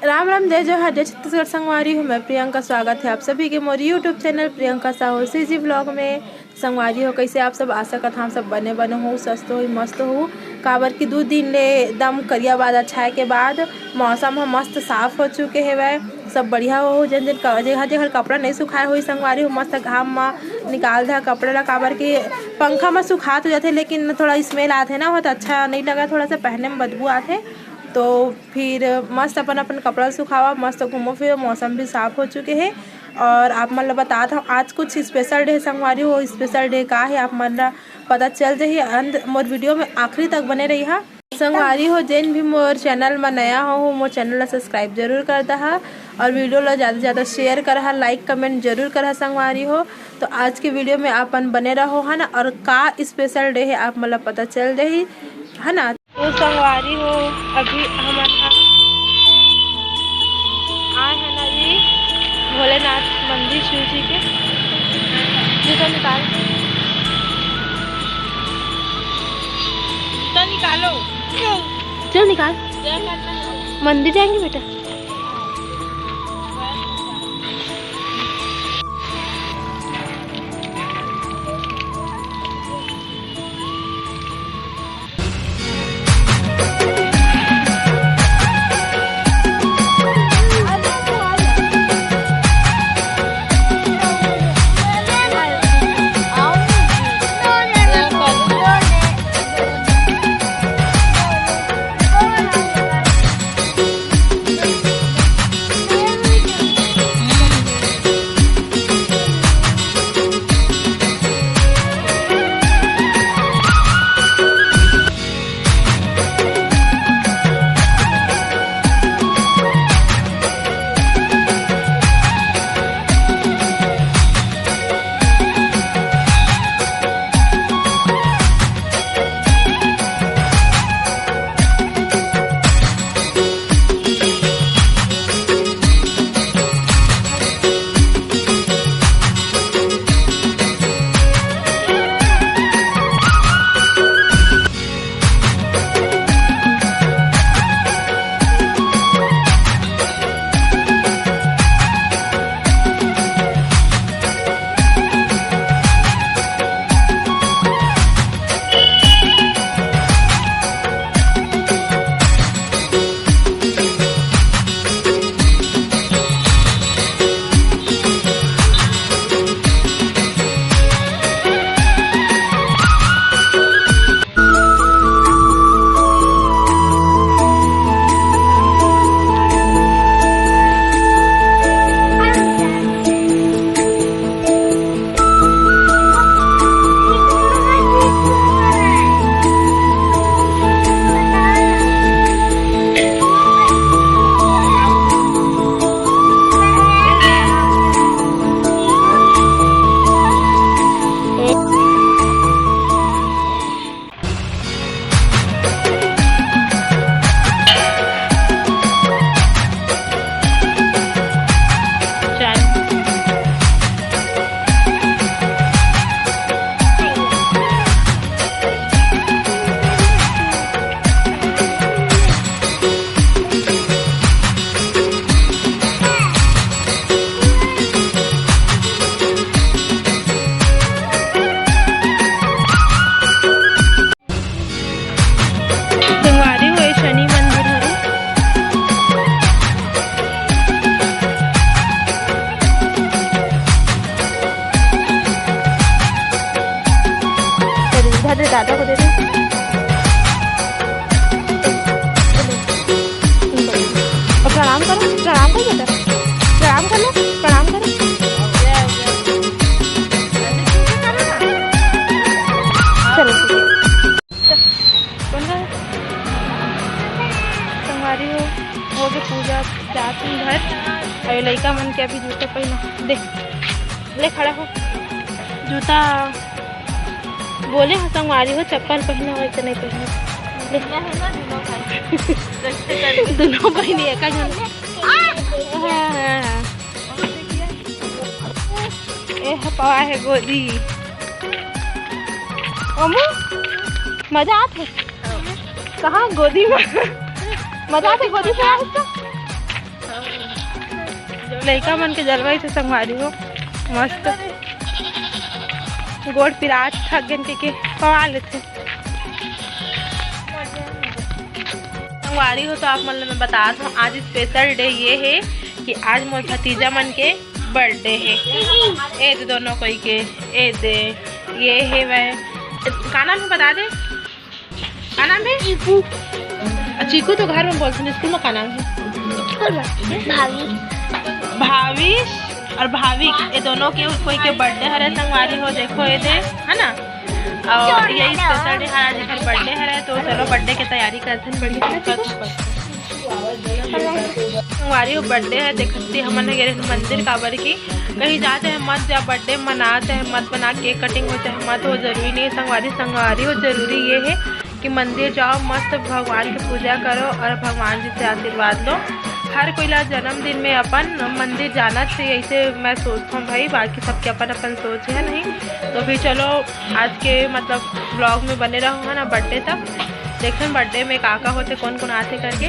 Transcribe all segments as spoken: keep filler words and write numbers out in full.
राम राम, जय जोहार, जय छत्तीसगढ़ संगवारी हो। मैं प्रियंका, स्वागत है आप सभी के मोर YouTube channel Priyanka Sahu CG vlog में। संगवारी हो, कैसे आप सब? आशा करत हँव सब बने बने हो, स्वस्थ हो, मस्त हो। काबर कि दू दिन ले एकदम करिया बादर छाए के बाद मौसम ह मस्त साफ हो चुके हेवय, सब बढ़िया हो। जेन जेन क-, जेकर जेकर कपड़ा नहीं सुखाए होही संगवारी हो, मस्त घाम म निकाल दे कपड़ा ला, काबर कि पंखा म सुखात हो जाथे, लेकिन थोड़ा स्मेल आथे ना, ओह त अच्छा नहीं लगा, थोड़ा सा पहने में बदबू आथे। तो फिर मस्त अपन अपन कपड़ा ल सुखावा, मस्त घूमो फिरो, मौसम भी साफ हो चुके हे। और आप मन ल बतात हँव, आज कुछ स्पेशल डे हे संगवारी हो। स्पेशल डे का हे, आप मन ल पता चल जाही अंत मोर वीडियो में, आखिरी तक बने रहिहा। संगवारी हो, जेन भी मोर चैनल म नया हो, मोर चैनल ला सब्सक्राइब जरूर कर दहा और वीडियो ला ज़्यादा से ज़्यादा शेयर करहा, लाइक कमेंट जरूर करहा संगवारी हो। तो आज के वीडियो में आप मन बने रहो, है ना। और का स्पेशल डे हे, आप मन ला पता चल जाही, है ना। तो संगवारी हो, अभी हमन ह आए हन अभी भोलेनाथ मंदिर शिव जी के। जूता निकाल, जूता निकालो। चल निकाल। मंदिर जाएंगे बेटा। संगवारी हो, ए शनि मंदिर हरे। चल, इधर दे, दादा को दे दे। और प्रणाम करो, प्रणाम करो बेटा, प्रणाम कर लो, प्रणाम करो। चलो, ठीक है। संगवारी हो, हो गे पूजा, जात हन घर। अउ लइका मन के अभी जूता पहिना दे, ले खड़ा हो। जूता बोले हो संगवारी हो, चप्पल पहिना हो तो नहीं पहिना। ले। दुनों पहिनी एक झन। हाँ, हाँ, हाँ। ए ह पवा हे गोदी। ओमू, मजा आत हे? कहाँ गोदी में? मजा आत हे गोदी में? लइका मन के जलवा ही तो संगवारी हो, मस्त। गोड़ पिरात, थक गेन के, के पवा लेथे। संगवारी हो, तो आप मन ल मैं बतात हूँ, आज स्पेशल डे ये हे कि आज मोर भतीजा मन के बर्थडे हे। ए दे दोनों कोई के, ए दे, ये हे वह, का नाम हे बता दे, का नाम हे? चीकू। आ, चीकू तो घर में बोलथे, स्कूल में का नाम हे? भाविश। भाविश और भाविक, ये दोनों के कोई के बर्थडे हरे संगवारी हो, देखो ये दे, है ना? और यही स्पेशल डे हरे, आज एकर बर्थडे हरे, तो चलो बर्थडे के तैयारी करथन बढ़िया से। संगवारी हो बर्थडे हे, देखत ही हमन ह गे रहेन मंदिर, काबर कि कहीं जात हे मत जा, बर्थडे मनात हे मत बना, केक कटिंग हो चाहे मत हो, जरूरी नहीं हे संगवारी। संगवारी हो, जरूरी ये हे कि मंदिर जाओ, मस्त भगवान की पूजा करो और भगवान जी से आशीर्वाद लो। हर कोई ला जन्मदिन में अपन मंदिर जाना चाहिए, ऐसे मैं सोचता हूँ भाई, बाकी सबके अपन अपन सोच है नहीं। तो फिर चलो आज के मतलब व्लॉग में बने रहो, है ना, बर्थडे तक। देखते हैं बर्थडे में का का होते, कौन कौन आते करके।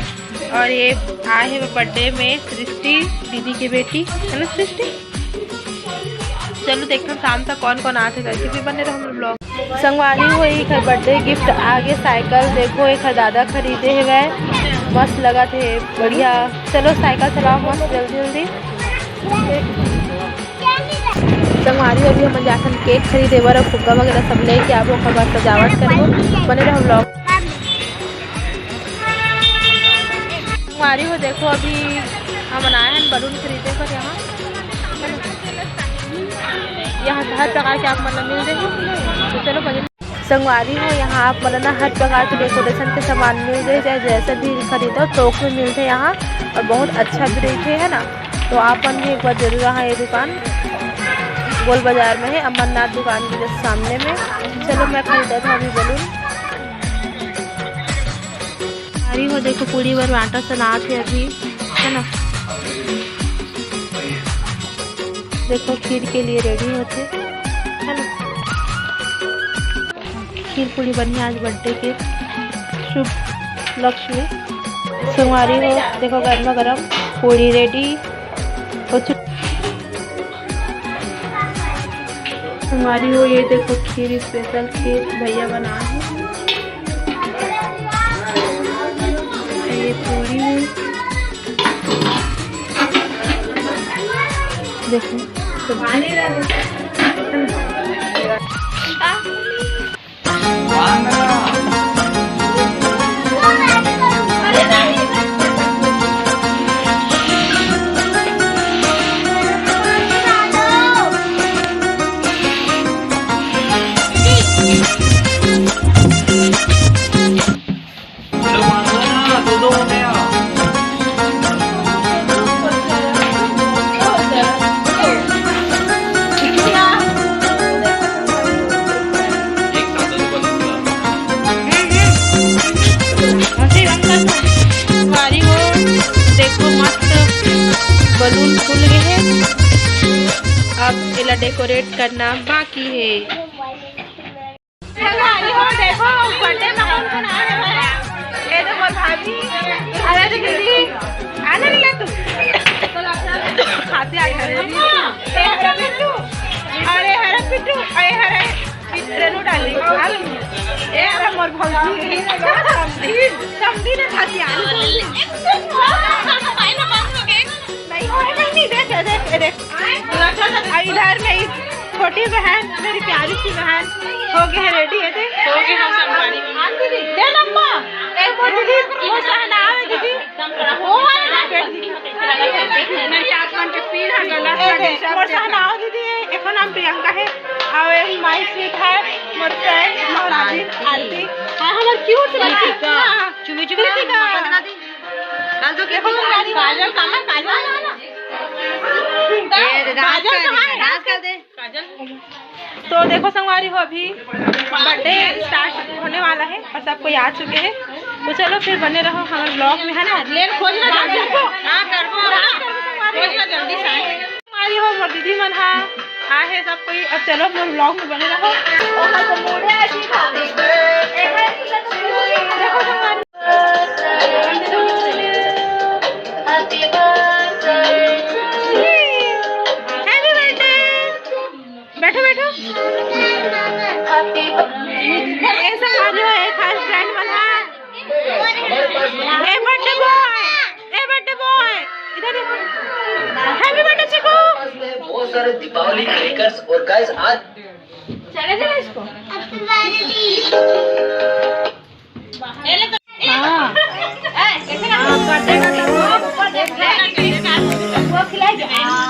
और ये आए हे बर्थडे में सृष्टि दीदी की बेटी, है ना सृष्टि? चलो देखते हैं शाम तक कौन कौन आते करके, फिर बने रहो हमर व्लॉग। संगवारी हो, एक हर बर्थडे गिफ्ट आगे साइकिल, देखो एक हर दादा खरीदे हवय, मस्त लगत हे, बढ़िया। चलो साइकिल चलाओ मस्त जल्दी जल्दी। संगवारी हो, अभी हमन जाथन केक खरीदे बर, फुग्गा वगैरह सब लेके आबो, ओकर बाद सजावट करबो। बने रहो व्लॉग। संगवारी हो, देखो अभी हमन आए हन बलून खरीदे बर यहाँ। यहाँ हर प्रकार के आप मन ला मिल जाही। तो चलो बने। संगवारी हो, यहाँ आप मन ला ना हर प्रकार के डेकोरेशन के सामान मिल जाही, चाहे जैसे भी खरीदो थोक में मिलथे यहाँ, और बहुत अच्छा भी रहिथे, है ना। तो आप मन भी एक बार जरूर आहा ये दुकान, गोल बाजार में है, अमरनाथ दुकान के just सामने में। चलो मैं खरीदत हूँ अभी बलून। अरे वो देखो पूड़ी बर आटा सनात हे अभी, है ना। देखो खीर के लिए रेडी होथे, है ना। खीर पूड़ी बनी आज बर्थडे के शुभ लक्ष्य में। संगवारी हो, देखो गर्मा गर्म पूड़ी रेडी हो चुकी। संगवारी हो, ये देखो खीर, स्पेशल खीर भैया बनाए हे। ये पूड़ी है। देखो, सब संगवारी हो, देखो मस्त बलून फूल गए हे, अब एला डेकोरेट करना बाकी हे। संगवारी हो, देखो बर्थडे में कौन कौन आए हे। ये तो मोर भाभी, अरे दीदी, आने नहीं तू। खाते आए हरे। ए हरे बिट्टू, अरे हरे बिट्टू, अरे हरे। रेनू डाली, आलू। ए, अरे मोर भौजी। समधी, समधी ने खाती आलू। नहीं, नहीं, नहीं, देख, देख, देख। आ, इधर मेरी छोटी बहन, मेरी प्यारी सी बहन, हो गए हैं रेडी, है, देख। हो गए हम संगवारी। दे लम्बा। ए, मोर दीदी, मोर सहना आवे दीदी। ओ, अरे, नहीं, आप मन के पीन है, गलत ए, लगे, दे, सब मोर देखा। सहना आवे दीदी, एको नाम प्रियंका है। अउ ए माय स्वीट है, मोर फ्रेंड, मोर आरती, आरती। आरती। हाँ, हमर क्यूट से कृतिका। हाँ, हाँ। चुमी चुमी कृतिका। बदला दी। काल तो देखो, कृतिका। काजल, काजल, काजल। ए, डांस काजल कर दे, कहाँ है? डांस कर दे। काजल। तो देखो संगवारी हो, अभी बर्थडे स्टार्ट होने वाला है और सब कोई आ चुके हैं। तो चलो फिर बने रहो हमर व्लॉग में, है ना? लेन खोज ना जल्दी। हाँ, करबो। खोज ना जल्दी से। संगवारी हो, मोर दीदी मन हा आ है सब कोई। अब चलो मोर व्लॉग में बने रहो। ओकर तो मूड है अजीब। देखो संगवारी। Happy birthday to you। A birthday boy, A birthday boy, इधर देखो। Happy birthday chikoo. पास में है बहुत सारे दीपावली crackers और guys, आज चले जाना इसको। हाँ। हाँ, कर देगा तो वो ऊपर देख ले। वो खिलाई दे। हाँ।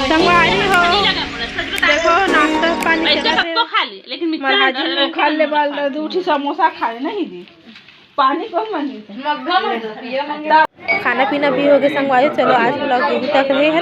संगवारी हो, देखो, नाश्ता पानी ऐसे चलत हे। सबको खा ले, लेकिन मिक्सचर मरहाजी में खा ले, बाल दू ठी समोसा खाए नहीं दी। पानी कौन मांगे थे? मग्घा में दो, पिया मांगे। खाना पीना भी हो गया संगवारी। चलो, आज vlog यहीं तक रहे है।